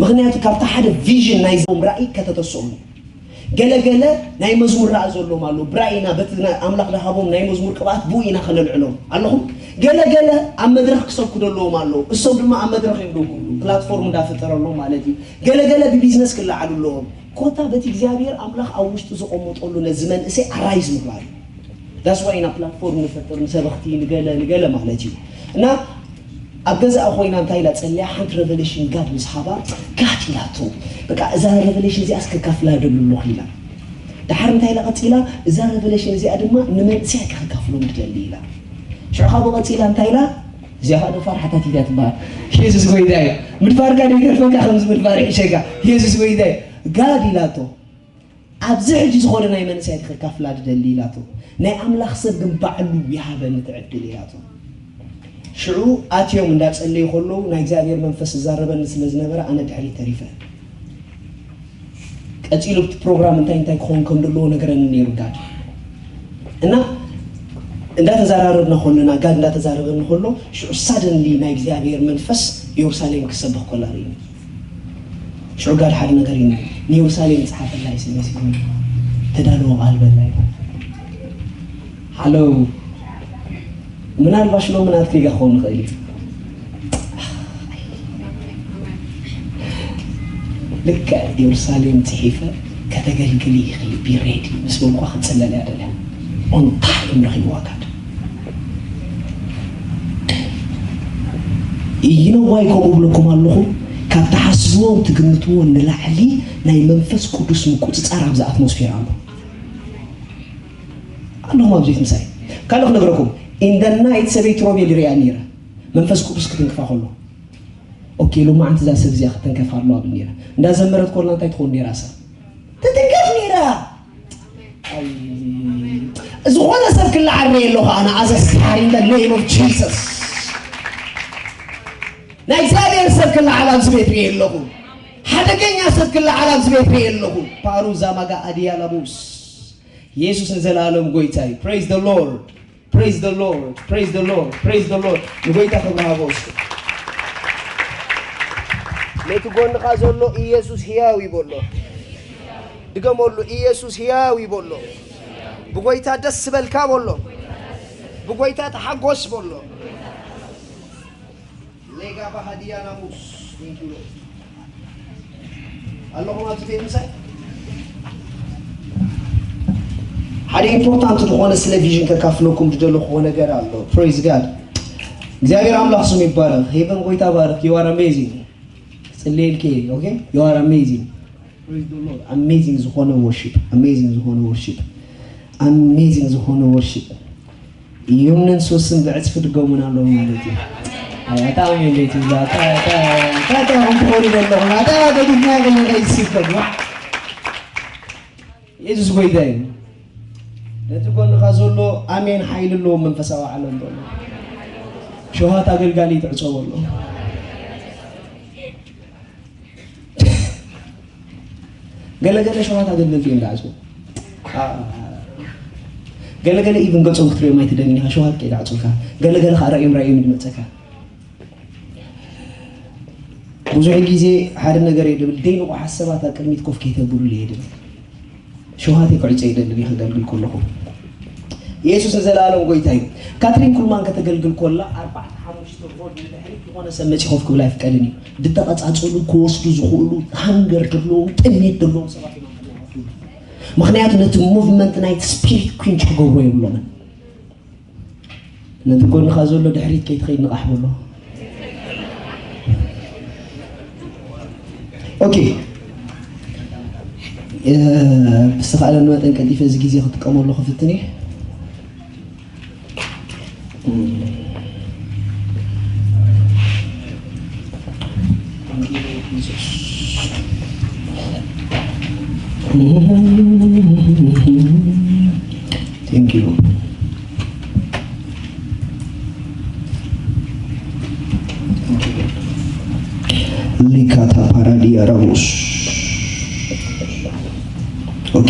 ምኽንያቱ ካብቲ ሓደ ቪዥን ናይ ዞም ራእይ ከተተስኦም። ገለገለ ናይ መዝሙር ራእይ ዘለዎም ኣለዉ። ብራእይና በቲ ናይ ኣምላኽ ዝሃቦም ናይ መዝሙር ቅብኣት ብኡ ኢና ከነልዕሎም ኣለኹም። ገለገለ ኣብ መድረኽ ክሰብኩ ዘለዎም ኣለዉ። እሶም ድማ ኣብ መድረኽ እዮም ደው ክብሉ፣ ፕላትፎርም እንዳፈጠረሎም ማለት እዩ። ገለገለ ብቢዝነስ ክለዓሉ ኣለዎም። ኮታ በቲ እግዚኣብሔር ኣምላኽ ኣብ ውሽጡ ዘቐመጠሉ ነዚ መንእሰይ ኣራይዝ ምግባር እዩ። ዳስ ዋይ ኢና ፕላትፎርም ንፈጥር ንሰበኽቲ ንገለ ንገለ ማለት እዩ። እና ኣብ ገዛኣ ኮይና እንታይ ኢላ ጸልያ፣ ሓንቲ ሬቨሌሽን ጋድ ምስ ሃባ ጋድ ኢላቶ። በቃ እዛ ሬቨሌሽን እዚኣ እስከካፍላ ደሉ ኣለኹ ኢላ። ድሓር እንታይ ኢላ ቀጺላ፣ እዛ ሬቨሌሽን እዚኣ ድማ ንመንእሰያት ከካፍሎም ትደሊ ኢላ። ሽዑ ካብኡ ቀጺላ እንታይ ኢላ፣ እዚኣ ኸዓ ደፋር ሓታቲት እያ ትበሃል። የሱስ ጎይታ እዩ። ምድፋርካ ደይገርፈካ ከምዚ ምድፋር ይሕሸካ። የሱስ ጎይታ እዩ። ጋድ ኢላቶ። ኣብዚ ሕጂ ዝኾነ ናይ መንእሰያት ከካፍላ ድደሊ ኢላቶ። ናይ ኣምላኽ ሰብ ግን ባዕሉ ይሃበኒ ትዕድል ኢላቶ። ሽዑ ኣትዮም እንዳጸለዩ ከለዉ ናይ እግዚኣብሔር መንፈስ ዝዛረበኒ ስለ ዝነበረ ኣነ ድሕሪት ተሪፈ። ቀጺሉ እቲ ፕሮግራም እንታይ እንታይ ክኸውን ከም ዘለዎ ነገረኒ ነይሩ ጋድ። እና እንዳተዛራረብና ከለና፣ ጋድ እንዳተዛረበኒ ከሎ ሽዑ ሳደንሊ ናይ እግዚኣብሔር መንፈስ የሩሳሌም ክሰብኽ ከላ ርእይኒ። ሽዑ ጋድ ሓደ ነገር ኢሉ፣ ንየሩሳሌም ጸሓፈላ እዩ መሲሉኒ። ተዳለወ ቃል በላ እዩ። ሃሎ፣ ምናልባሽ ሎሚ ናትከይ ክኸውን ይኽእል እዩ። ልክዕ የሩሳሌም ጽሒፈ ከተገልግሊ ኢኺ፣ ቢ ሬዲ ምስ በልኳ ክትጽለል እያ ደልያ። ኦን ታይም ረኺብዋ ጋድ። ኢይኖ ዋይ ከምኡ እብለኩም ኣለኹ፣ ካብ ትሓስብዎን ትግምትዎን ንላዕሊ ናይ መንፈስ ቅዱስ ምቁጽጻር ኣብዚ ኣትሞስፌር ኣሎ። ኣለኹም ኣብ ዘይት ምሳይ ካልእ ክነግረኩም። ኢን ደ ናይት ሰበይቲ ሮቤል ይሪኣ ነይረ፣ መንፈስ ቅዱስ ክትንክፋ ከሎ። ኦኬ፣ ሎማዓንቲ እዛ ሰብ እዚኣ ክትንከፍ ኣለዋ ብል ነይረ። እንዳዘመረት ኮላ እንታይ ትኸውን ነይራ? ሰብ ትትንከፍ ነይራ። ኣይ፣ ዝኾነ ሰብ ክለዓል ርእየ ኣለኹ ኣነ፣ as a star in the name of Jesus። ናይ እግዚኣብሔር ሰብ ክለዓል ኣብዚ ቤት ርእየ ኣለኹ። ሓደገኛ ሰብ ክለዓል ኣብዚ ቤት ርእየ ኣለኹ። ፓሩ ዛማጋ ኣድያ ላቡስ። የሱስ ንዘለኣለም ጎይታ እዩ። Praise the Lord። Praise the Lord። Praise the Lord። Praise the Lord። ንጎይታ ክብሪ ሃቦ እስኪ። ነቲ ጎንኻ ዘሎ ኢየሱስ ህያው እዩ በሎ። ድገመሉ፣ ኢየሱስ ህያው እዩ በሎ። ብጎይታ ደስ ዝበልካ በሎ። ብጎይታ ተሓጎስ በሎ። ሌጋ ባህዲያ ናሙስ። Thank you Lord። ኣለኹም ኣብዚ ቤት ምሳይ? ሓደ ኢምፖርታንት ዝኾነ ስለ ቪዥን ከካፍለኩም ዝደለኹዎ ነገር ኣሎ። Praise God። እግዚኣብሔር ኣምላኽ ስሙ ይባረኽ። ሄቨን ጎይታ ባረኽ። You are amazing። ጽልየልኪ። ኦኬ? You are amazing። Praise the Lord። ኣሜዚንግ ዝኾነ ወርሺፕ፣ ኣሜዚንግ ዝኾነ ወርሺፕ፣ ኣሜዚንግ ዝኾነ ወርሺፕ። ዩንን ሶስን ብዕጽፊ ድገሙና ኣለዉ ማለት እዩ። ኣታ ኣሜን ዘይትብሉ፣ ኣታ፣ ኣታ፣ ኣታ፣ ኣታ፣ ኣሁን ትኾኑ ዘለኹም፣ ኣታ፣ በዲድና ገለ ዘይስከም፣ ዋ። የሱስ ጎይታ እዩ። ነቲ ጎንኻ ዘሎ ኣሜን ሓይሊ ኣለዎ መንፈሳዊ ዓለም በሎ። ሸውሃት ኣገልጋሊ ትዕጾ በሎ። ገለገለ ሸውሃት ኣገልገልቲ እዮም ዝዓጽዉ። ገለገለ ኢቭን ገጾም ክትሪኦም ኣይትደልን ኢኻ፣ ሸውሃት ከይድዓጹልካ። ገለገለ ከዓ ራእዮም ራእዮም ድመጸካ። ብዙሕ ግዜ ሓደ ነገር እየ ድብል፣ ደይንቑሓት ሰባት ኣብ ቅድሚት ኮፍ ከይተብሉሉ እየ ድብል። ሸውሃተይ ክዕጾ ኣይደልን እየ ከገልግል ከለኹ። የሱስ ንዘለኣለም ጎይታ እዩ። ካትሪን ኩልማን ከተገልግል ኮላ ኣርባዕተ ሓሙሽተ ሮድ ንድሕሪት ዝኾነ ሰብ መጺኡ ኮፍ ክብል ኣይፍቀድን እዩ። ድተቐጻጸሉ ክወስዱ ዝኽእሉ ሃንገር ዘለዎም ጥሜት ዘለዎም ሰባት እዮም። ምኽንያቱ ነቲ ሙቭመንት ናይቲ ስፒሪት ኩንች ክገብሮ የብሎምን። ነቲ ጎንኻ ዘሎ ድሕሪት ከይትኸይድ ንቓሕ በሎ። ኦኬ። እ፣ ብዝተኻእለኒ መጠን ቀልጢፈ እዚ ግዜ ክጥቀመሉ ክፍትን እየ። Thank you. ሊካታ ፓራዲያ ራቡስ። ኦኬ።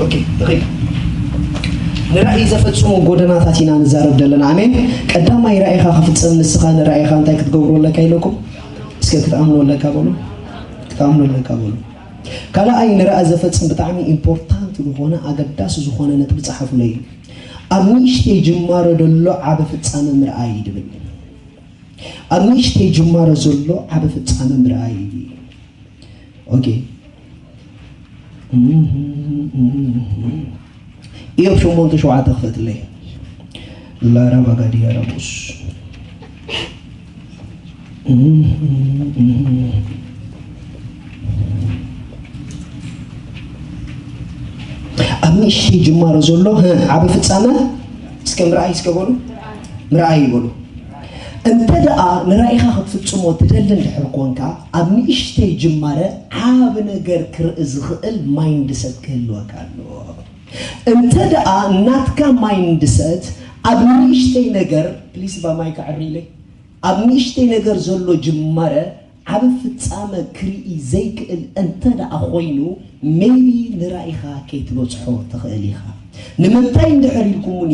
ኦኬ፣ ንኸይድ። ንራእይ ዘፈጽሙ ጎደናታት ኢና ንዛረብ ዘለና። ኣሜን። ቀዳማይ ራእይኻ ክፍጸም ንስኻ ንራእይኻ እንታይ ክትገብሮ ኣለካ ኢለኩም? እስከ ክትኣምኖ ኣለካ በሉ። ክትኣምኖ ኣለካ በሉ። ካልኣይ ንራእይ ዘፈጽም ብጣዕሚ ኢምፖርታንት ዝኾነ ኣገዳሲ ዝኾነ ነጥቢ ጸሓፉለይ። ኣብ ንእሽተይ ጅማሮ ዘሎ ዓቢ ፍጻመ ምርኣይ ይድብል። ኣብ ንእሽተይ ጅማሮ ዘሎ ዓቢ ፍጻመ ምርኣይ። ኦኬ። ኢዮብ ሸሞንተ ሸውዓተ ክፈትለይ። ላራ ባጋዲ ያራቦስ። ኣብ ንእሽተይ ጅማሮ ዘሎ፣ ህ፣ ዓቢ ፍጻመ እስከ ምርኣይ እስከ በሉ። ምርኣይ ይበሉ። እንተ ደኣ ንራእይኻ ክትፍጽሞ ትደሊ እንድሕር ኮንካ፣ ኣብ ንእሽተይ ጅማረ ዓቢ ነገር ክርኢ ዝኽእል ማይንድሰት ክህልወካ ኣለዎ። እንተ ደኣ ናትካ ማይንድሰት ኣብ ንእሽተይ ነገር፣ ፕሊስ፣ ባ ማይክ ኣዕሪ ኢለይ። ኣብ ንእሽተይ ነገር ዘሎ ጅማረ ዓቢ ፍጻመ ክርኢ ዘይክእል እንተ ደኣ ኾይኑ፣ ሜይቢ ንራእይኻ ከይትበጽሖ ትኽእል ኢኻ። ንምንታይ እንድሕር ኢልኩምኒ፣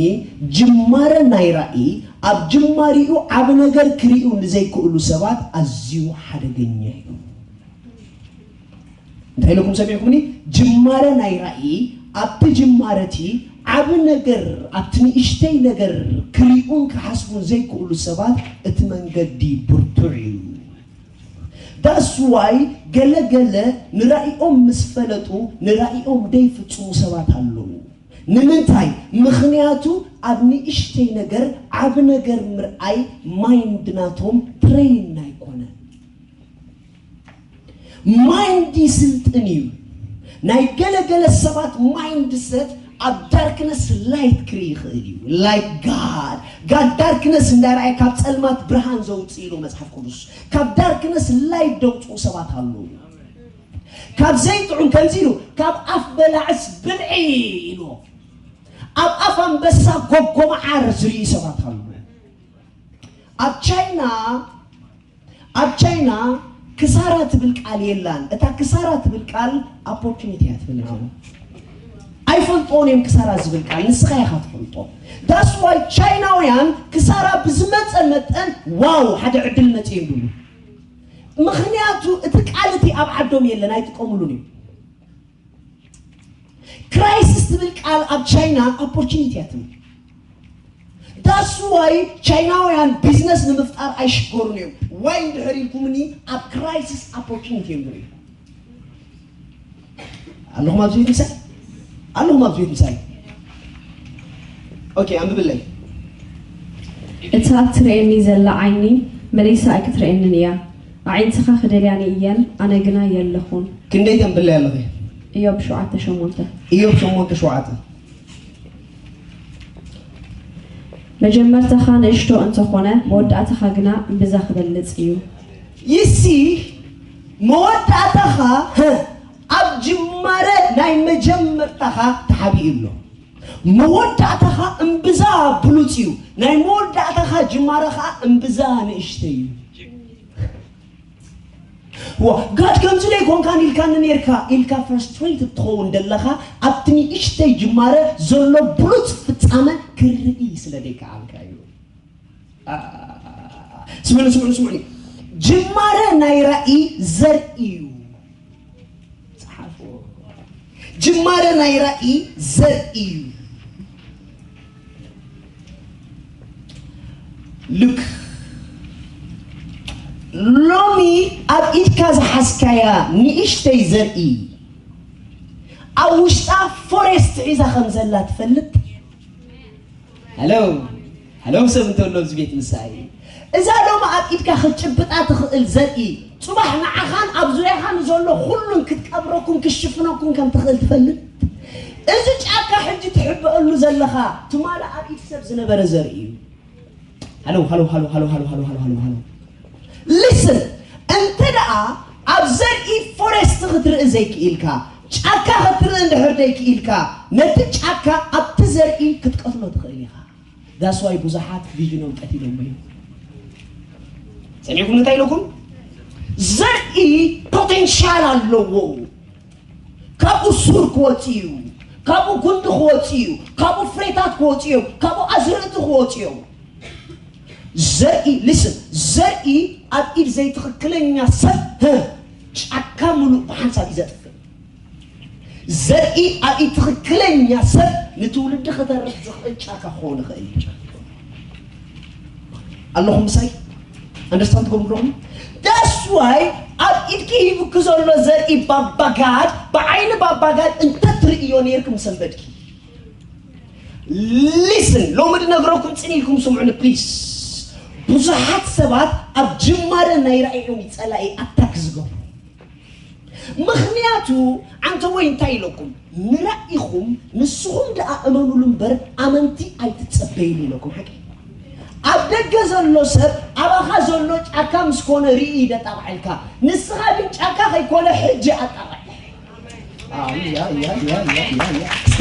ጅማረ ናይ ራእይ ኣብ ጅማሪኡ ዓቢ ነገር ክርእዩ ንዘይክእሉ ሰባት ኣዝዩ ሓደገኛ እዩ። እንታይ ኢለኩም ሰሚዕኩምኒ? ጅማረ ናይ ራእይ ኣብቲ ጅማረቲ ዓቢ ነገር፣ ኣብቲ ንእሽተይ ነገር ክርእዩን ክሓስቡን ዘይክእሉ ሰባት እቲ መንገዲ ብርቱዕ እዩ። ዳስ ዋይ ገለ ገለ ንራእዮም ምስ ፈለጡ ንራእዮም ደይፍጽሙ ሰባት ኣለዉ። ንምንታይ? ምኽንያቱ ኣብ ንእሽተይ ነገር ዓቢ ነገር ምርኣይ ማይንድ ናቶም ትሬን ኣይኮነን። ማይንድ ይስልጥን እዩ። ናይ ገለ ገለ ሰባት ማይንድ ሰት ኣብ ዳርክነስ ላይት ክርኢ ይኽእል እዩ። ላይክ ጋድ ጋድ ዳርክነስ እንዳረኣየ ካብ ጸልማት ብርሃን ዘውጽእ ኢሉ መጽሓፍ ቅዱስ። ካብ ዳርክነስ ላይት ደውጽኡ ሰባት ኣለዉ። ካብ ዘይጥዑም ከምዚ ኢሉ ካብ ኣፍ በላዕስ ብልዒ ኢሉ ኣብ ኣፍ ኣንበሳ ጎጎ መዓር ዝርኢ ሰባት ኣለዉ። ኣብ ቻይና ኣብ ቻይና ክሳራ ትብል ቃል የላን። እታ ክሳራ ትብል ቃል ኦፖርቹኒቲ እያ ትብል። ንዓኡ ኣይፈልጥዎን እዮም ክሳራ ዝብል ቃል፣ ንስኻ ኢኻ ትፈልጦ። ዳስ ዋይ ቻይናውያን ክሳራ ብዝመጸ መጠን ዋው ሓደ ዕድል መጽእ እዮም ዝብሉ። ምኽንያቱ እቲ ቃል እቲ ኣብ ዓዶም የለን፣ ኣይጥቀምሉን እዮም። ክራይሲስ ትብል ቃል ኣብ ቻይና ኦፖርቹኒቲ እያ ትብል። ዳስ ዋይ ቻይናውያን ቢዝነስ ንምፍጣር ኣይሽገሩን እዮም። ዋይ እንድሕር ኢልኩምኒ ኣብ ክራይሲስ ኦፖርቹኒቲ እዮም ዝርእዩ። ኣለኹም ኣብዚ ቤት ምሳይ? ኣለኹም ኣብዚ ቤት ምሳይ? ኦኬ፣ ኣንብብለይ። እታ እትርእየኒ ዘላ ዓይኒ መሊሳ ኣይክትርእየንን እያ። ኣዒንትኻ ክደልያኒ እየን፣ ኣነ ግና የለኹን። ክንደይ ተንብለይ ኣለኺ? ኢዮብ ሸውዓተ ሸሞንተ። ኢዮብ ሸሞንተ ሸውዓተ። መጀመርታኻ ንእሽቶ እንተኾነ፣ መወዳእታኻ ግና እምብዛ ክበልጽ እዩ። ይሲ መወዳእታኻ፣ ህ፣ ኣብ ጅማረ ናይ መጀመርታኻ ተሓቢኡ ኣሎ። መወዳእታኻ እምብዛ ብሉጽ እዩ። ናይ መወዳእታኻ ጅማረ ኸኣ እምብዛ ንእሽተይ እዩ። ዋ፣ ጋድ ከምዚ ዶ ኣይኮንካን ኢልካኒ ኔርካ ኢልካ ፍረስትሬትድ ትኸውን ደለኻ፣ ኣብቲ ንእሽተይ ጅማረ ዘሎ ብሉጽ ፍጻመ ክርኢ ስለ ዘይከኣልካ እዩ። አ፣ ስምዑኒ፣ ስምዑኒ፣ ስምዑኒ። ጅማረ ናይ ራእይ ዘርኢ እዩ። ጸሓፍዎ። ጅማረ ናይ ራእይ ዘርኢ እዩ። ሉክ፣ ሎሚ ኣብ ኢድካ ዝሓዝካያ ንእሽተይ ዘርኢ ኣብ ውሽጣ ፎሬስት ሒዛ ከም ዘላ ትፈልጥ? ሃሎ፣ ሃሎ፣ ሰብ እንተሎ ኣብዚ ቤት ምሳይ። እዛ ሎሚ ኣብ ኢድካ ክትጭብጣ ትኽእል ዘርኢ፣ ጽባሕ ንዓኻን ኣብ ዙርያኻ ንዘሎ ኩሉን ክትቀብረኩም፣ ክትሽፍነኩም ከም ትኽእል ትፈልጥ? እዚ ጫካ ሕጂ ትሕብአሉ ዘለኻ፣ ትማሊ ኣብ ኢድ ሰብ ዝነበረ ዘርኢ እዩ። ሃሎ፣ ሃሎ፣ ሃሎ፣ ሃሎ፣ ሃሎ፣ ሃሎ፣ ሃሎ፣ ሃሎ፣ ሃሎ። ሊስን፣ እንተ ደኣ ኣብ ዘርኢ ፎሬስት ክትርኢ ዘይክኢልካ፣ ጫካ ክትርኢ እንድሕር ዘይክኢልካ፣ ነቲ ጫካ ኣብቲ ዘርኢ ክትቀትሎ ትኽእል ኢኻ። ዳስ ዋይ ብዙሓት ቪዥኖም ቀቲሎሞ እዮም። ሰሚዕኩም እንታይ ኢለኩም? ዘርኢ ፖቴንሻል ኣለዎ። ካብኡ ሱር ክወጽእ እዩ። ካብኡ ጉንዲ ክወጽእ እዩ። ካብኡ ፍሬታት ክወጽእ እዮም። ካብኡ ኣዝርእቲ ክወጽእ እዮም። ዘርኢ፣ ሊስን፣ ዘርኢ ኣብ ኢድ ዘይትኽክለኛ ሰብ፣ ህ፣ ጫካ ምሉእ ብሓንሳብ እዩ ዘጥፍእ። ዘርኢ ኣብ ኢድ ትኽክለኛ ሰብ ንትውልዲ ክተርፍ ዝኽእል ጫካ ክኸውን ይኽእል እዩ። ኣለኹም ምሳይ? ኣንደርስታንድ ትገብሩ ኣለኹም? ዳስ ዋይ ኣብ ኢድኪ ሂቡኪ ዘሎ ዘርኢ ባባጋድ፣ ብዓይኒ ባባጋድ እንተትርእዮ ነይርኪ ምሰንበድኪ። ሊስን፣ ሎሚ ድነግረኩም ጽን ኢልኩም ስምዑኒ ፕሊስ። ብዙሓት ሰባት ኣብ ጅማረ ናይ ራእዮም እዩ ጸላኢ ኣታክ ዝገብሩ። ምኽንያቱ ኣንተ ወይ እንታይ ኢለኩም? ንራኢኹም ንስኹም ደኣ እመኑሉ እምበር ኣመንቲ ኣይትጸበይሉ ኢለኩም። ሓቂ ኣብ ደገ ዘሎ ሰብ ኣባኻ ዘሎ ጫካ ምስ ኮነ ርኢ ደጣቕዐልካ፣ ንስኻ ግን ጫካ ከይኮነ ሕጂ ኣጣቕዕ።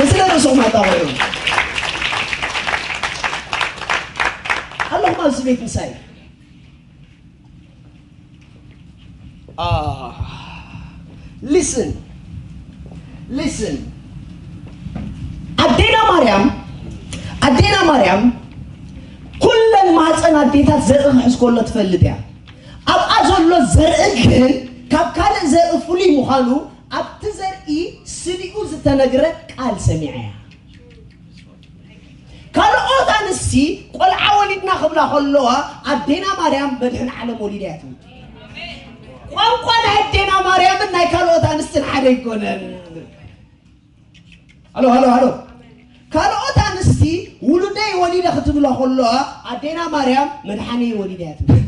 እስከ ስለ ርእስኹም ኣጣቕዑ። ኣለኹም ኣብዚ ቤት ምሳይ። ሊስን፣ ሊስን፣ ኣዴና ማርያም፣ ኣዴና ማርያም ኩለን ማህፀን ኣዴታት ዘርኢ ክሕዝ ከሎ ትፈልጥ እያ። ኣብኣ ዘሎ ዘርኢ ግን ካብ ካልእ ዘርኢ ፍሉይ ምዃኑ ኣብቲ ዘርኢ ስሊኡ ዝተነግረ ቃል ሰሚዓ እያ። ካልኦት ኣንስቲ ቆልዓ ወሊድና ክብላ ከለዋ ኣዴና ማርያም መድሕን ዓለም ወሊዳ እያ ትብል። ቋንቋ ናይ ኣዴና ማርያምን ናይ ካልኦት ኣንስትን ሓደ ኣይኮነን። ሃሎ፣ ሃሎ፣ ሃሎ። ካልኦት ኣንስቲ ውሉደይ ወሊደ ክትብላ ከለዋ ኣዴና ማርያም መድሓነይ ወሊደ እያ ትብል።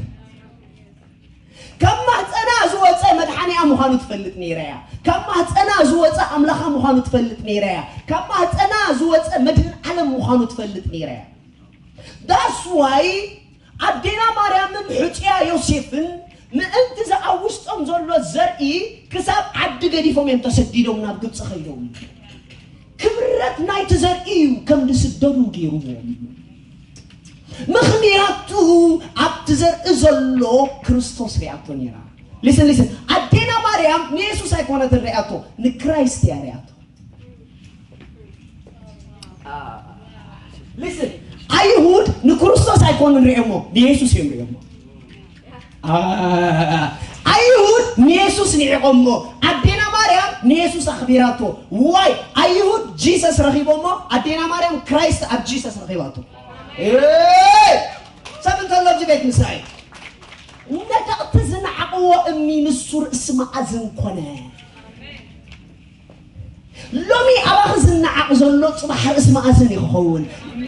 ካብ ማህፀና ዝወፀ መድሓኒኣ ምዃኑ ትፈልጥ ነይራ እያ። ካብ ማህፀና ዝወፀ ኣምላኻ ምዃኑ ትፈልጥ ነይራ እያ። ካብ ማህፀና ዝወፀ መድህን ዓለም ምዃኑ ትፈልጥ ነይራ እያ። ዳስ ዋይ ኣዴና ማርያምን ሕፁያ ዮሴፍን ምእንቲ ዝኣብ ውስጦም ዘሎ ዘርኢ ክሳብ ዓዲ ገዲፎም እዮም ተሰዲዶም ናብ ግብፂ ከይዶም። ክብረት ናይቲ ዘርኢ እዩ ከም ዝስደዱ ገይርዎም። ምኽንያቱ ኣብቲ ዘርኢ ዘሎ ክርስቶስ ሪኣቶ ነይራ። ሊስን ሊስን ኣዴና ማርያም ንየሱስ ኣይኮነትን ሪኣቶ፣ ንክራይስት እያ ሪኣቶ። ሊስን ኣይሁድ ንክርስቶስ ኣይኮኑን ሪኦሞ፣ ንየሱስ እዮም ሪኦሞ። ኣይሁድ ንየሱስ ንዒቖሞ፣ ኣዴና ማርያም ንየሱስ ኣኽቢራቶ። ዋይ ኣይሁድ ጂሰስ ረኺቦሞ፣ ኣዴና ማርያም ክራይስት ኣብ ጂሰስ ረኺባቶ። ሰብ እንተሎ ኣብዚ ቤት ምሳይ ነተቕቲ ዝነዓቕዎ እምኒ ንሱ ርእሲ መኣዝን ኮነ። ሎሚ ኣባኺ ዝነዓቕ ዘሎ ጽባሕ ርእሲ መኣዝን እዩ ክኸውን።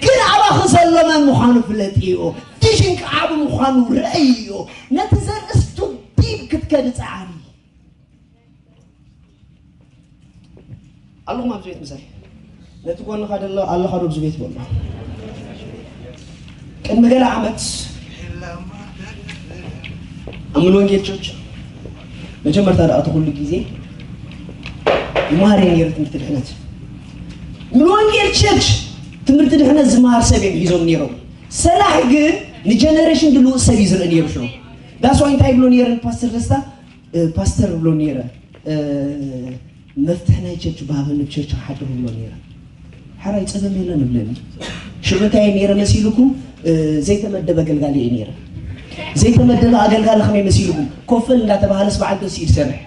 ግን ኣባኺ ዘሎ መን ምዃኑ ፍለጥዮ። ቪዥን ከዓቢ ምዃኑ ርእይዮ። ነቲ ዘርእስቱ ዲብ ክትከዲ ጸዓሪ። ኣለኹም ኣብዚ ቤት ምሳይ? ነቲ ጎንኻ ደሎ ኣለኻ ዶ ኣብዚ ቤት በሎ። ቅድሚ ገለ ዓመት ኣብ ሙሉ ወንጌል ቸርች መጀመርታ ደኣ እቲ ኩሉ ግዜ ይመሃር እየ ነይረ ትምህርቲ ድሕነት። ሙሉ ወንጌል ቸርች ትምህርቲ ድሕነት ዝመሃር ሰብ እዮም ሒዞም ነይሮም። ሰላሕ ግን ንጀነሬሽን ድልውጥ ሰብ እዩ ዝርኢ ነይሩ። ሽዑ ዳስዋ እንታይ ይብሎ ነይረ ንፓስተር ደስታ? ፓስተር ብሎ ነይረ። መፍትሕ ናይ ቸርች ብሃበኒ ብ ቸርች ክሓድር ብሎ ነይረ። ሓራይ ጸገም የለን እብለኒ። ሽዑ እንታይ እየ ነይረ መሲልኩም? ዘይተመደበ ኣገልጋሊ እየ ነይረ። ዘይተመደበ ኣገልጋሊ ከመይ መሲልኩም? ኮፈል እንዳተባሃለስ በዓል ተስኢድ ሰርሕ።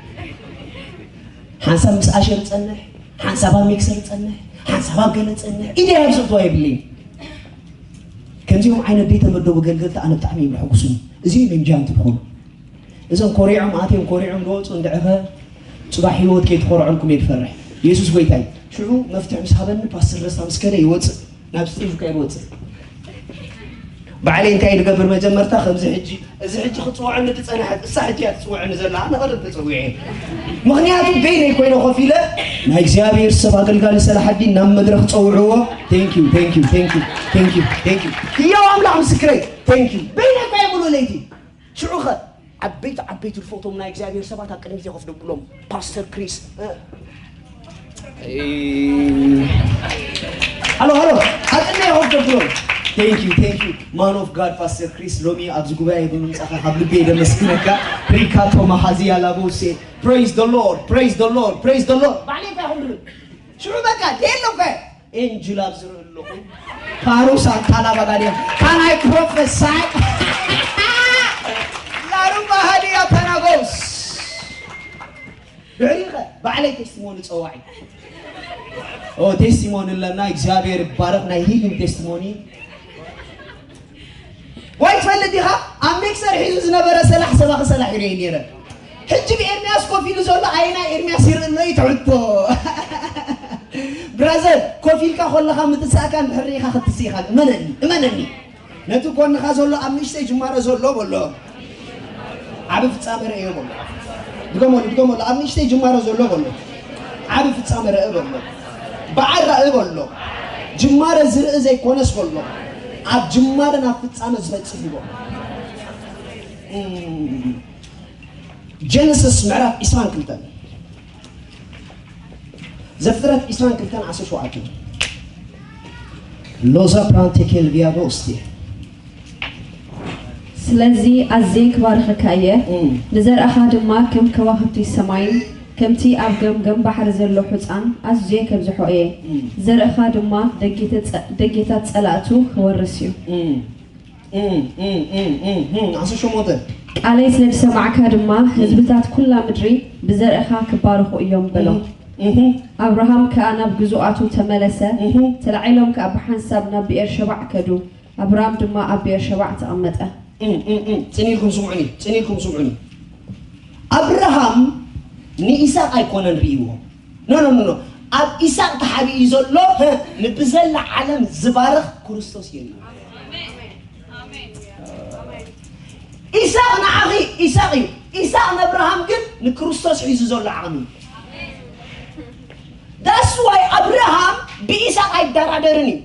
ሓንሳብ ምስ ኣሸር ጸንሕ፣ ሓንሳብ ኣብ ሚክሰር ጸንሕ፣ ሓንሳብ ኣብ ገለ ጸንሕ። ኢደ ኣብ ዘእትዋ የብለይ። ከምዚኦም ዓይነት ዘይተመደቡ ኣገልገልቲ ኣነ ብጣዕሚ እዮም ዘሐጉሱኒ። እዚኦም እዮም ጃንት ዝኾኑ። እዞም ኮሪዖም ኣትዮም ኮሪዖም ዝወፁ እንድዕኸ ፅባሕ ህይወት ከይትኾርዐልኩም እየ ዝፈርሕ። የሱስ ጎይታይ ሽዑ መፍትሒ ምስ ሃበኒ ፓስተር ደስታ ምስ ከደ ይወፅእ ናብ ስቴጅ እኳ ይወፅእ። ባዕለይ እንታይ ንገብር መጀመርታ ከምዚ ሕጂ እዚ ሕጂ ክፅውዐኒ ዝፀንሐት እሳ ሕጂ እያ ትፅውዐኒ ዘላ ኣነ ቀደም ተፀዊዐ። ምክንያቱ በይነይ ኮይነ ኮፍ ኢለ ናይ እግዚኣብሔር ሰብ ኣገልጋሊ ሰላሓዲን ናብ መድረክ ፀውዕዎ። Thank you, thank you, thank you, thank you, thank you። ህያው ኣምላኽ ምስክረይ። Thank you። በይነይ እኳ የብሉ ለይቲ ሽዑኸ ዓበይቲ ዓበይቲ ዝፈትዎም ናይ እግዚኣብሔር ሰባት ኣብ ቅድሚት ኮፍ ደብሎም ፓስተር ክሪስ ሃሎ ሃሎ ኣጥነ ኮፍ ደብሎም። Thank you, thank you, man of God, ፓስተር ክሪስ ሎሚ ኣብዚ ጉባኤ ብምምጻኻ ካብ ልቤ ደመስግነካ። ሪካቶ ማሃዚ ያላቦሴ። Praise the Lord, praise the Lord, praise the Lord። ባዕለይ እንታይ ይኹን ሽዑ በቃ ደሎ እኳ ኤንጅል ኣብ ዝርኢ ኣለኹ። ካሩሳ ካላባጋዲያ ካናይ ፕሮፌሳይ ላሩማ ሃዲያ ታናጎስ ድሕሪኸ ባዕለይ ቴስቲሞኒ ጸዋዒ ኦ ቴስቲሞኒ ኣለና እግዚኣብሔር ይባረክ ናይ ሂሊንግ ቴስቲሞኒ ወይ ትፈልጥ ዲኻ ኣብ ሚክሰር ሒዙ ዝነበረ ሰላሕ ሰባኺ ሰላሕ ይርኢ ነይረ ሕጂ ብኤርሚያስ ኮፍ ኢሉ ዘሎ ኣይና ኤርሚያስ ይርኢ ኣሎ እዩ ትሕቶ ብራዘር ኮፍ ኢልካ ኮለኻ ምትሳእካ እንድሕር ርኢኻ ክትስኢኻ እመነኒ እመነኒ ነቲ ጎንኻ ዘሎ ኣብ ንእሽተይ ጅማሮ ዘሎ በሎ ዓቢ ፍጻመ ርእዮ በሎ ድገመሉ ድገመሉ ኣብ ንእሽተይ ጅማሮ ዘሎ በሎ ዓቢ ፍጻመ ርእዮ በሎ በዓል ራእ በሎ ጅማረ ዝርኢ ዘይኮነስ በሎ ኣብ ጅማረ ናብ ፍጻመ ዝበጽሕ ይበሎ ጀነሲስ ምዕራፍ ዕስራን ክልተን ዘፍጥረት ዕስራን ክልተን ዓሰርተ ሸውዓተ ሎዛ ፕራንቴ ኬልቪያጎ እስቲ ስለዚ ኣዝየ ክባርኸካ እየ፣ ንዘርእኻ ድማ ከም ከዋኽብቲ ሰማይን ከምቲ ኣብ ገምገም ባሕሪ ዘሎ ሑጻን ኣዝየ ከብዝሖ እየ። ዘርእኻ ድማ ደጌታት ጸላእቱ ክወርስ እዩ። ቃለይ ስለ ዝሰማዕካ ድማ ህዝብታት ኩላ ምድሪ ብዘርእኻ ክባረኹ እዮም በሎ። ኣብርሃም ከኣ ናብ ግዙኣቱ ተመለሰ፣ ተላዒሎም ከኣ ብሓንሳብ ናብ ብኤርሸባዕ ከዱ። ኣብርሃም ድማ ኣብ ብኤርሸባዕ ተቐመጠ። ጽን ኢልኩም ስምዑኒ፣ ጽን ኢልኩም ስምዑኒ። ኣብርሃም ንኢሳቅ ኣይኮነን ርእይዎ። ኖ ኖ ኖ ኣብ ኢሳቅ ተሓቢኡ ዘሎ ንብዘላ ዓለም ዝባርኽ ክርስቶስ የለን። ኢሳቅ ንዓኺ ኢሳቅ እዩ። ኢሳቅ ንኣብርሃም ግን ንክርስቶስ ሒዙ ዘሎ ዓቕሚ እዩ። ዳስ ዋይ ኣብርሃም ብኢሳቅ ኣይደራደርን እዩ።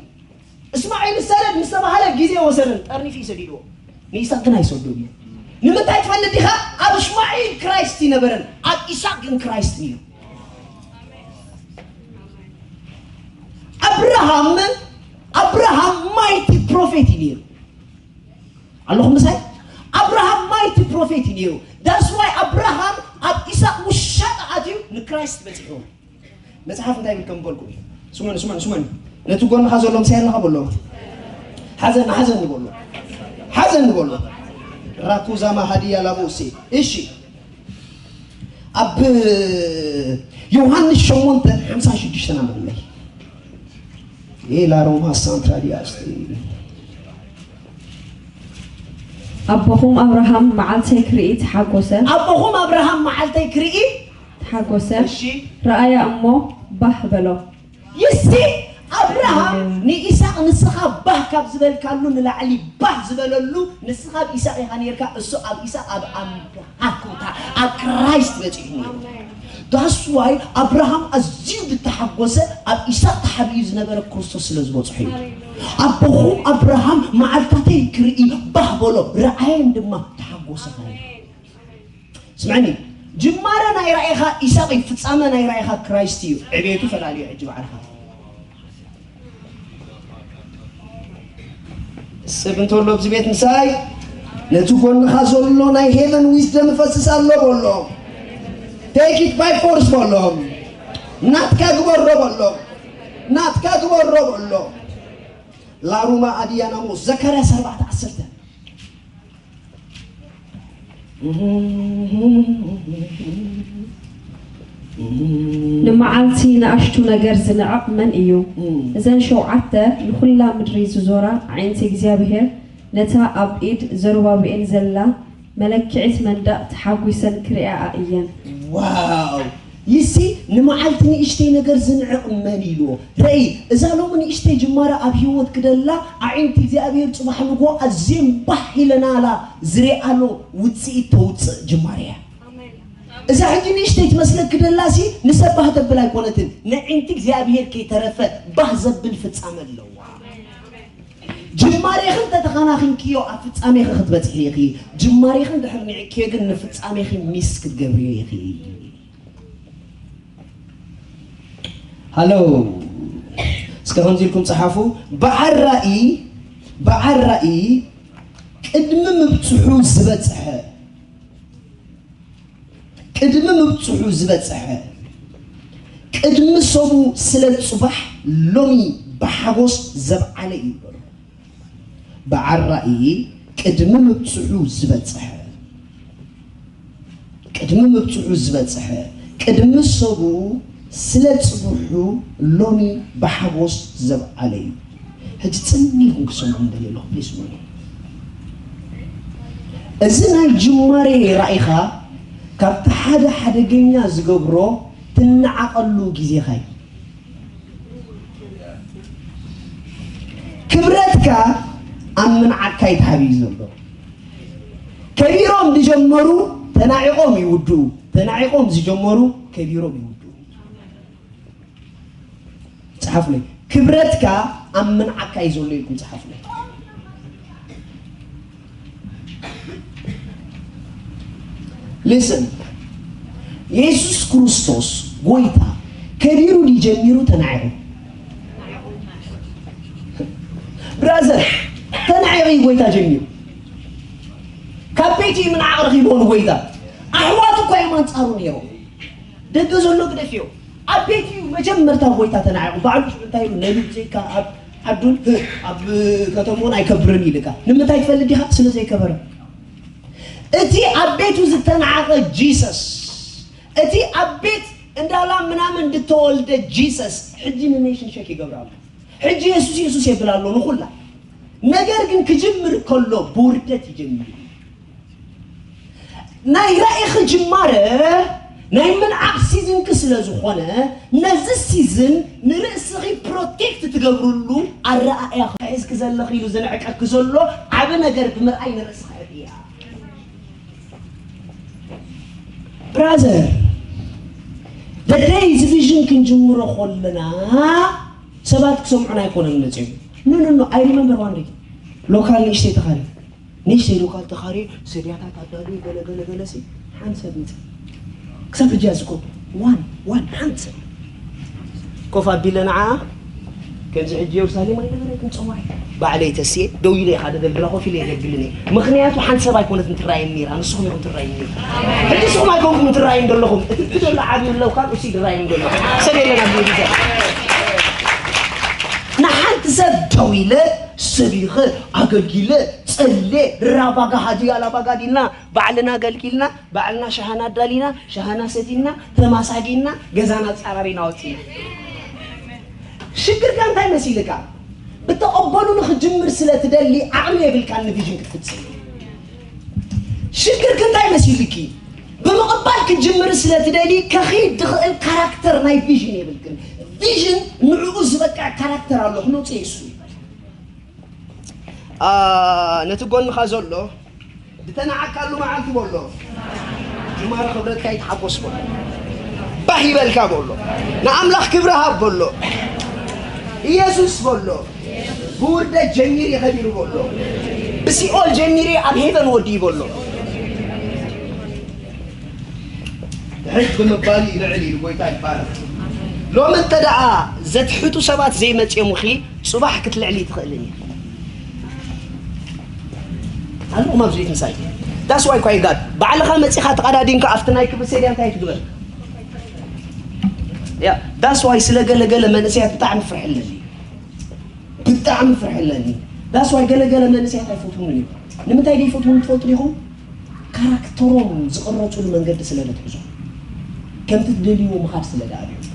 እስማዒል ሰደድ ምስ ተባህለ ግዜ ወሰደን ጠርኒፉ እዩ ሰዲድዎ። ንኢሳቅ ግን ኣይሰዶን እዩ። ንምንታይ ትፈልጥ ዲኻ? ኣብ እስማዒል ክራይስት ይነበረን ኣብ ኢሳቅ ግን ክራይስት እዩ። ኣብርሃም ኣብርሃም ማይቲ ፕሮፌት እዩ ነይሩ። ኣለኹም ምሳይ? ኣብርሃም ማይቲ ፕሮፌት እዩ ነይሩ። ዳስ ዋይ ኣብርሃም ኣብ ኢሳቅ ውሻጠ ኣትዩ ንክራይስት በፂሑ። መጽሓፍ እንታይ ይብል ከም በልኩ ስሙን ስሙን ስሙን ነቲ ጎንኻ ዘሎ ምሳይ ኣለኻ በሎ ሓዘን ሓዘን ንበሎ ሓዘን ንበሎ ራኩዛማ ሃዲያ ላቦሴ እሺ ኣብ ዮሃንስ ሸሞንተ ሓምሳ ሽዱሽተ ናመለይ ላሮማ ሳንትራ ዲያስ ኣቦኹም ኣብርሃም መዓልተይ ክርኢ ተሓጎሰ ኣቦኹም ኣብርሃም መዓልተይ ክርኢ ተሓጎሰ ረኣያ እሞ ባህ በሎ። You see ኣብርሃም ንኢሳቅ ንስኻ ባህ ካብ ዝበልካሉ ንላዕሊ ባህ ዝበለሉ ንስኻ ኣብ ኢሳቅ ኢኻ ነርካ እሱ ኣብ ኢሳቅ ኣብ ኣምላኽ ኣኮታ ኣብ ክራይስት በጺሑ ነይሩ። That's why ኣብርሃም ኣዝዩ ዝተሓጎሰ ኣብ ኢሳቅ ተሓቢኡ ዝነበረ ክርስቶስ ስለ ዝበጽሖ እዩ። ኣቦኹም ኣብርሃም መዓልታተይ ክርኢ ባህ በሎ ረኣየን ድማ ተሓጎሰ። ስምዐኒ፣ ጅማረ ናይ ራእይኻ ኢሳቕ እዩ፣ ፍጻመ ናይ ራእይኻ ክራይስት እዩ። ዕቤቱ ፈላልዮ ሕጂ ባዕልኻ። ሰብ እንተሎ ኣብዚ ቤት ምሳይ ነቲ ጎንኻ ዘሎ ናይ ሄቨን ዊዝደም ይፈስስ ኣሎ በሎ። Take it by force በሎ። ናትካ ግበሮ በሎ። ናትካ ግበሮ በሎ። ላሩማ ኣድያናሞ ዘካርያስ ኣርባዕተ ዓሰርተ ንመዓልቲ ንኣሽቱ ነገር ዝንዕቕ መን እዩ? እዘን ሸውዓተ ንኹላ ምድሪ ዝዞራ ኣዒንቲ እግዚኣብሄር ነታ ኣብ ኢድ ዘሩባብኤል ዘላ መለክዒት መንደቕ ተሓጒሰን ክርእያኣ እየን። ዋው! ይሲ ንመዓልቲ ንእሽተይ ነገር ዝንዕቕ መን ኢልዎ? ረኢ፣ እዛ ሎሚ ንእሽተይ ጅማረ ኣብ ህይወት ክደላ፣ ኣዒንቲ እግዚኣብሔር ጽባሕ ንግሆ ኣዝየን ባህ ኢለናላ ዝሪኣሎ ውጽኢት ተውጽእ ጅማረ እያ። እዛ ሕጂ ንእሽተይ ትመስለኪ ደላሲ ንሰብ ባህ ተብል ኣይኮነትን፣ ነዒንቲ እግዚኣብሔር ከይተረፈ ባህ ዘብል ፍጻመ ኣለዋ። ጅማሬኺ እንተተኸናኺንክዮ ኣብ ፍጻሜኺ ክትበጽሒ ኢኺ። ጅማሬኺ እንድሕር ንዒክዮ ግን ንፍጻሜኺ ሚስ ክትገብርዮ ኢኺ። ሃሎ፣ እስከ ከምዚ ኢልኩም ጸሓፉ። በዓል ራእይ፣ በዓል ራእይ ቅድሚ ምብጽሑ ዝበጽሐ፣ ቅድሚ ምብጽሑ ዝበጽሐ፣ ቅድሚ ሰቡ ስለ ጽባሕ ሎሚ ብሓጎስ ዘብዓለ እዩ በሉ። በዓል ራእይ ቅድሚ ምብጽሑ ዝበጽሐ፣ ቅድሚ ምብጽሑ ዝበጽሐ፣ ቅድሚ ሰቡ ስለ ጽብሑ ሎሚ ብሓጎስ ዘብዓለ እዩ። ሕጂ ጽን ኢልኩም ክሰምዑ እንደልየ ኣለኹ፣ ፕሊስ፣ ስምዑ። እዚ ናይ ጅማሬ ራኢኻ ካብቲ ሓደ ሓደገኛ ዝገብሮ ትነዓቐሉ ግዜኻ እዩ። ክብረትካ ኣብ ምንዓቕካ እዩ ተሓቢኡ ዘሎ። ከቢሮም ዝጀመሩ ተናዒቖም ይውድኡ፣ ተናዒቖም ዝጀመሩ ከቢሮም ይውድኡ። ጸሓፉለይ። ክብረትካ ኣብ ምንዓቕካ እዩ ዘሎ ኢልኩም ጸሓፉለይ። ሊስን፣ የሱስ ክርስቶስ ጎይታ ከቢሩ ድዩ ጀሚሩ ተናዒቑ? ብራዘር፣ ተናዒቑ እዩ ጎይታ ጀሚሩ። ካብ ቤቱ እዩ ምንዓቕ ረኺብዎ ንጎይታ። ኣሕዋቱ እኳ እዮም ኣንጻሩ ነይሮም። ደገ ዘሎ ግደፍዮ። ኣብ ቤት እዩ መጀመርታ ጎይታ ተናዒቑ። ባዕሉ ሽዑ እንታይ ኢሉ? ነቢይ ብዘይካ ኣብ ዓዱን ኣብ ከተምኡን ኣይከብርን ኢልካ። ንምንታይ ትፈልጥ ዲኻ? ስለ ዘይከበረ። እቲ ኣብ ቤቱ ዝተናዓቐ ጂሰስ፣ እቲ ኣብ ቤት እንዳላ ምናምን ዝተወልደ ጂሰስ፣ ሕጂ ንኔሽን ሸክ ይገብር ኣሎ። ሕጂ የሱስ የሱስ የብል ኣሎ ንኹላ። ነገር ግን ክጅምር ከሎ ብውርደት ይጀምር። ናይ ራኢኺ ጅማረ ናይ ምንዓቕ ሲዝንኪ ስለ ዝኾነ፣ ነዚ ሲዝን ንርእስኺ ፕሮቴክት ትገብርሉ ኣረኣእያ ሒዝኪ ዘለኺ ኢሉ ዘንዕቀኪ ዘሎ ዓቢ ነገር ብምርኣይ ንርእስኺ ዕብያ። ብራዘር፣ ደደይ እዚ ቪዥን ክንጅምሮ ከለና ሰባት ክሰምዑና ኣይኮነን መፅኦም። ኖ ኖ ኖ፣ I remember one day ሎካል ንእሽተይ ተኻሪ፣ ንእሽተይ ሎካል ተኻሪ፣ ሰድያታት ኣዳልዩ ገለ ገለ ገለ ሲ ሓንቲ ሰብ ምፃ። ክሳብ ሕጂ እያ ዝኮ ዋን ዋን ሓንቲ ሰብ ኮፍ ኣቢለ ንዓ ከምዚ ሕጂ የሩሳሌም ኣይነበረትን፣ ጸዋዒ ባዕለይ ተስየ ደው ኢለ ኢኻ ደገልግላ ኮፍ ኢለ የገልግልን እየ። ምኽንያቱ ሓንቲ ሰብ ኣይኮነትን ትራየኒ ነይራ፣ ንስኹም ኢኹም ትራየኒ ነይራ። ሕጂ ንስኹም ኣይኮንኩም ትራየኒ ዘለኹም፣ እቲ ዘሎ ዓብዪ ኣለውካ፣ እሱ ይራየኒ ዘሎ ሰብ የለን ኣብ ቤት። ንሓንቲ ሰብ ደው ኢለ ሰቢኸ ኣገልጊለ ጸልየ ራባጋ ሃዲያ ላባጋ ዲና ባዕልና ኣገልጊልና፣ ባዕልና ሻሃና ኣዳሊና፣ ሻሃና ሰቲና፣ ተማሳጊና፣ ገዛና ጻራሪና ወጺና። ሽግርካ እንታይ መሲልካ? ብተቐበሉ ንኽጅምር ስለ ትደሊ ዓቕሚ የብልካን ንቪዥን ክትፍጽም። ሽግርክ እንታይ መሲልኪ? ብምቕባል ክትጅምር ስለ ትደሊ ከኺድ ዝኽእል ካራክተር ናይ ቪዥን የብልክን። ቪዥን ንዕኡ ዝበቅዕ ካራክተር ኣሎ ክነውፅእ እሱ። ኣ፣ ነቲ ጎንኻ ዘሎ ዝተናዓካሉ መዓልቲ በሎ። ጅማረ ክብረትካ ይትሓጎስ በሎ። ባህ ይበልካ በሎ። ንኣምላኽ ክብሪ ሃብ በሎ። ኢየሱስ በሎ። ብውርደት ጀሚር ይኸቢሩ በሎ። ብሲኦል ጀሚር ኣብ ሄቨን ወዲ በሎ። ሕጅ ብምባል ይልዕል ኢሉ ጎይታ ይባረክ። ሎም እንተ ደኣ ዘትሕቱ ሰባት ዘይመጽኦምኺ ጽባሕ ክትልዕሊ ትኽእልን እየ። ኣለኹም ኣብዚ ቤት ምሳይ። That's why ኳይ ጋድ ባዕልኻ መጺኻ ተቐዳዲንካ ኣብቲ ናይ ክብሪ ሴድያ እንታይ ትግበር? ያ that's why ስለ ገለ ገለ መንእሰያት ብጣዕሚ ፍርሒ ኣለኒ። ብጣዕሚ ፍርሒ ኣለኒ። That's why ገለ ገለ መንእሰያት ኣይፈትዉን እዮም። ንምንታይ ዘይፈትዉን ትፈልጡ ዲኹም? ካራክተሮም ዝቕረጹሉ መንገዲ ስለ ዘትሕዞ፣ ከምቲ ትደልይዎ ምኻድ ስለ ዝኣልዮም።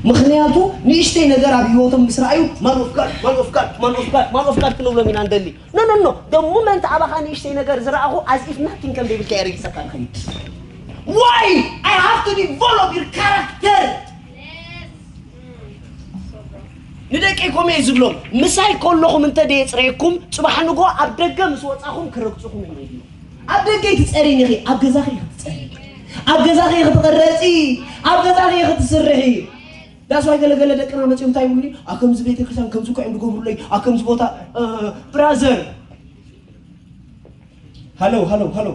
ምኽንያቱ ንእሽተይ ነገር ኣብ ህይወቶም ምስ ረኣዩ ማን ኦፍ ጋድ ማን ኦፍ ጋድ ማን ኦፍ ጋድ ማን ኦፍ ጋድ ክንብሎም ኢና ንደሊ። ኖ ኖ ኖ፣ the moment ኣባኻ ንእሽተይ ነገር ዝረኣኹ as if nothing ከም ዘይብልካ እየ ረጊጸካ ንኸይድ። Why I have to develop your character? ንደቀይ ኮመ እየ ዝብሎም፣ ምሳይ ከለኹም እንተ ደየፅረየኩም፣ ፅባሕ ንጎ ኣብ ደገ ምስ ወፃኹም ክረግፅኹም እዮም። ኣብ ደገ ኣይትፀሪን ኢኺ፣ ኣብ ገዛኺ ኢኺ ክትፀሪ፣ ኣብ ገዛኺ ኢኺ ክትቕረፂ፣ ኣብ ገዛኺ ኢኺ ክትስርሒ። ዳስዋይ ገለገለ ደቅና መፂኦም እንታይ ይብሉኒ? ኣብ ከምዚ ቤተክርስትያን ከምዚ እኮ እዮም ዝገብሩለይ፣ ኣብ ከምዚ ቦታ። ብራዘር፣ ሃሎ ሃሎ ሃሎ፣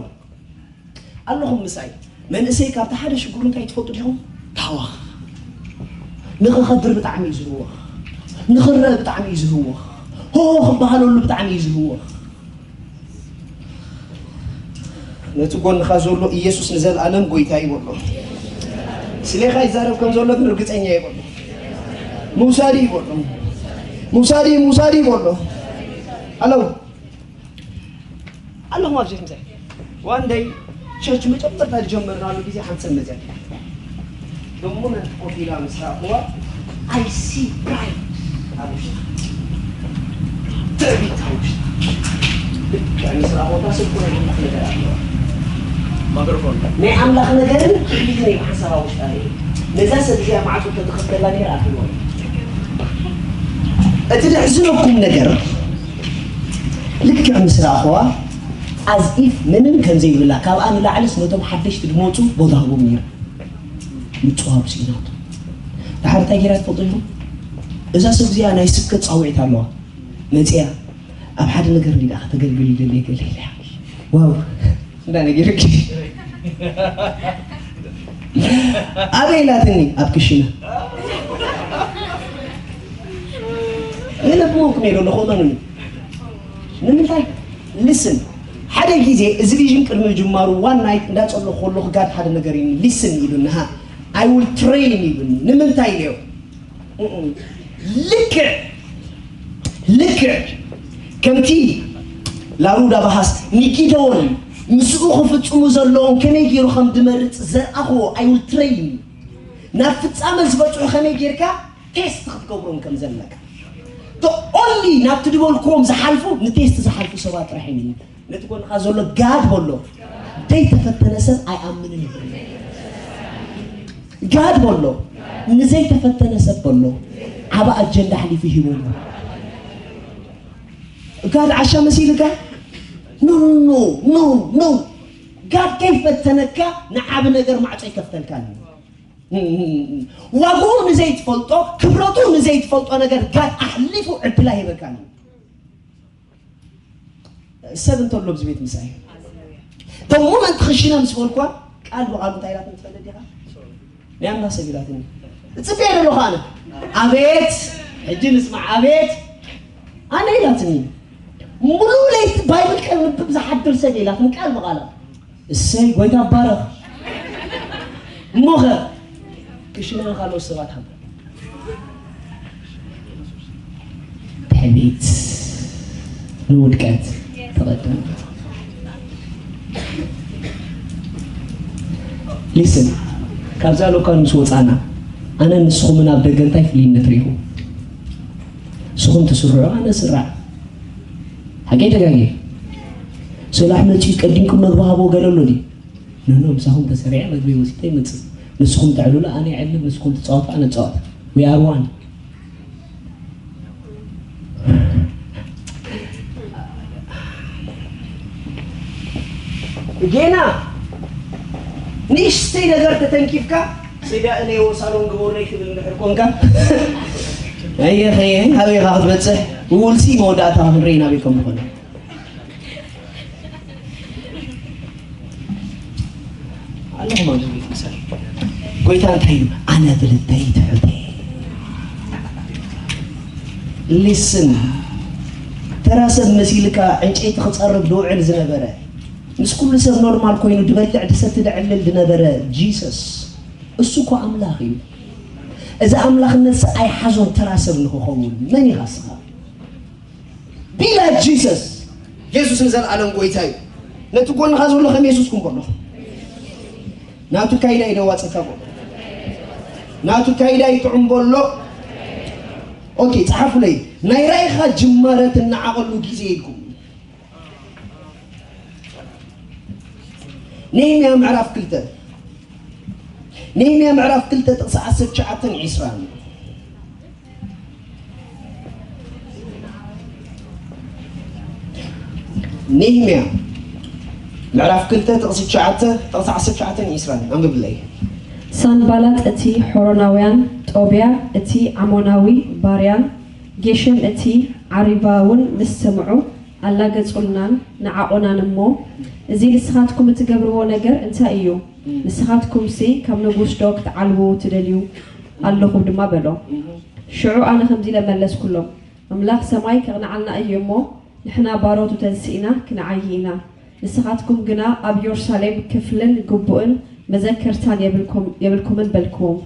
ኣለኹም ምሳይ። መንእሰይ ካብቲ ሓደ ሽግሩ እንታይ ትፈልጡ ዲኹም? ታዋኽ። ንኽኸብር ብጣዕሚ እዩ ዝህወኽ፣ ንኽረአ ብጣዕሚ እዩ ዝህወኽ፣ ሆ ክበሃለሉ ብጣዕሚ እዩ ዝህወኽ። ነቲ ጎንኻ ዘሎ፣ ኢየሱስ ንዘለኣለም ጎይታ እዩ በሎ። ስሌኻ ይዛረብ ከም ዘሎ ግን ርግጸኛ እዩ በሎ። ምውሳድ እዩ በሎ። ምውሳድ እዩ፣ ምውሳድ እዩ በሎ። ኣለዉ ኣለኹም ኣብዚ ምሳይ። ዋን ደይ ቸርች መጀመርታ ዝጀመርናሉ ግዜ ሓንቲ ሰብ መፅያ። ደሞ መን ኮፍ ኢላ ምስ ረኣኽዋ፣ I see pride ኣብ ውሽጣ። ትዕቢት ኣብ ውሽጣ። ልክዕ ምስ ረኣኽዋ፣ እታ ሰብ እኮ ናይ ኣምላኽ ነገር ኣለዋ። ማይክሮፎን። ናይ ኣምላኽ ነገርን ትዕቢትን እዩ ሓሳብ ኣብ ውሽጣ ነይሩ። ነዛ ሰብ እዚኣ ማዕጾ እንተዝኸፍተላ ነይሩ ኣትልዎ። እቲ ዘሕዝነኩም ነገር፣ ልክዕ ምስ ረኣኽዋ፣ as if ምንም ከም ዘይብላ፣ ካብኣ ንላዕልስ ነቶም ሓደሽቲ ዝመጹ ቦታ ህቦም ነይሩ። ምጽዋሩ ስኢናቶ። ድሓር እንታይ ገይራ ትፈልጡ ኢኹም? እዛ ሰብ እዚኣ ናይ ስብከት ጻውዒት ኣለዋ። መጺኣ፣ ኣብ ሓደ ነገር እንዲኣ ከተገልግል ይደሊ ገለ ኢላ። ዋው! እንዳ ነጊርኪ። ኣበይ ኢላትኒ? ኣብ ክሽነ። ገለ ብሞንኩም እየ ዘለኹ፣ እመኑኒ። ንምንታይ? ሊስን። ሓደ ግዜ እዚ ቪዥን ቅድሚ ምጅማሩ፣ ዋን ናይት እንዳጸለኹ ከለኹ፣ ጋድ ሓደ ነገር ኢሉኒ። ሊስን ኢሉኒ፣ ሃ፣ I will train ኢሉኒ። ንምንታይ ኢለዮ? እም፣ ልክዕ፣ ልክዕ ከምቲ ላሩዳ ባሃስ ንጊደዎን ምስኡ ክፍጽሙ ዘለዎም ከመይ ገይሩ ከም ድመርጽ ዘርኣኽዎ፣ I will train። ናብ ፍጻመ ዝበጽሑ ከመይ ጌርካ ቴስት ክትገብሮም ከም ዘለካ። The only ናብቲ ድበልክዎም ዝሓልፉ፣ ንቴስት ዝሓልፉ ሰባት ጥራሕ እዮም። ነቲ ጎንኻ ዘሎ ጋድ በሎ። ዘይተፈተነ ሰብ ኣይኣምንን እዩ። ጋድ በሎ። ንዘይተፈተነ ሰብ በሎ። ዓቢ ኣጀንዳ ሓሊፉ ሂቡ ኣሎ። ጋድ ዓሻ መሲልካ? ኖ፣ ኖ፣ ኖ፣ ኖ። ጋድ ከይፈተነካ ንዓቢ ነገር ማዕጾ ይከፍተልካ እዩ። ዋግኡ ንዘይትፈልጦ፣ ክብረቱ ንዘይትፈልጦ ነገር ጋድ ኣሕሊፉ ዕድል ኣይህበካን እዩ። ሰብ እንተሎ ኣብዚ ቤት ምሳይ። The moment ክሽነ ምስ በልኳ፣ ቃል ብቓሉ እንታይ ኢላትኒ ትፈልጥ ዲኻ? ናይ ኣምላኽ ሰብ ኢላትኒ። እጽበየ ዘለኹ ኣነ። ኣቤት! ሕጂ ንስማዕ፣ ኣቤት! ኣነ ኢላትኒ። ሙሉእ ለይቲ ባይብል ከንብብ ዝሓድር ሰብ ኢላትኒ፣ ቃል ብቓላ። እሰይ፣ ጎይታ ይባረኽ። እሞኸ ክሽነ ካልኦት ሰባት ሃብ። ትዕቢት ንውድቀት ትቐድም። ሊስን፣ ካብዛ ሎካል ምስ ወጻና፣ ኣነ ንስኹምን ኣብ ደገ እንታይ ፍልይነት ርኢኹም? ንስኹም ትስርዑ፣ ኣነ ስራዕ። ሓቀይ ተጋግየ? ሰላሕ መጺኡ ቀዲምኩም መግቢ ሃቦ ገለ ኣሎ ድዩ? ኖ፣ ኖ፣ ምሳኹም ተሰሪዐ መግቢ ወሲደ ይመጽእ። ንስኹም ተዕልሉ፣ ኣነ ይዕልል፣ ንስኹም ትጻወቱ፣ ኣነ እጻወት። We are one። ጌና ንእሽተይ ነገር ተተንኪፍካ፣ ስጋ እለይዎ ሳሎን ግበሩለይ ትብል እንድሕር ኮንካ፣ ኣየ ኸየ፣ ኣበይ ኢኻ ክትበጽሕ? ውልሲ መወዳእታ ክንርኢ ናበይ ከም ዝኾነ። ኣለኹም ኣብዚ ቤት ምሳይ። ጎይታ እንታይ ኢሉ? ኣነ ብልበይ ትሑት እየ። ሊስን፣ ተራ ሰብ መሲልካ ዕንጨይቲ ክጸርብ ዝውዕል ዝነበረ፣ ምስ ኩሉ ሰብ ኖርማል ኮይኑ ድበልዕ ድሰቲ ደዕልል ድነበረ ጂሰስ፣ እሱ እኮ ኣምላኽ እዩ። እዚ ኣምላኽነትሲ ኣይሓዞን ተራ ሰብ ንኽኸውን። መን ኢኻ እስኻ? Be like Jesus። የሱስ ንዘለኣለም ጎይታ እዩ። ነቲ ጎንኻ ዘሎ ከም የሱስ ኩን በሎ። ናቱ ካይዳ እዩ ደዋጸካ በሎ። ናቱ ካይዳ እዩ ጥዑም በሎ። ኦኬ፣ ጸሓፉለይ። ናይ ራእይኻ ጅማረ ትነዓቐሉ ግዜ ኢልኩም። ነህምያ ምዕራፍ ክልተ። ነህምያ ምዕራፍ ክልተ ጥቕሲ ዓሰርተ ትሽዓተን ዒስራን። ነህምያ ምዕራፍ ክልተ ጥቕሲ ትሽዓተ፣ ጥቕሲ ዓሰርተ ትሽዓተን ዒስራን ኣንብብለይ። ሳንባላጥ እቲ ሖሮናውያን፣ ጦብያ እቲ ዓሞናዊ ባርያን፣ ጌሽም እቲ ዓሪባውን ምስ ሰምዑ ኣላገጹልናን ነዓቑናን እሞ፣ እዚ ንስኻትኩም እትገብርዎ ነገር እንታይ እዩ? ንስኻትኩምሲ ካብ ንጉስ ዶ ክትዓልዉ ትደልዩ ኣለኹም ድማ በሎ። ሽዑ ኣነ ከምዚ ኢለ መለስኩሎም፣ ኣምላኽ ሰማይ ከቕንዓልና እዩ እሞ፣ ንሕና ባሮቱ ተንሲእና ክንዓዪ ኢና። ንስኻትኩም ግና ኣብ የሩሳሌም ክፍልን ግቡእን መዘከርታን የብልኩም- የብልኩምን በልክዎም።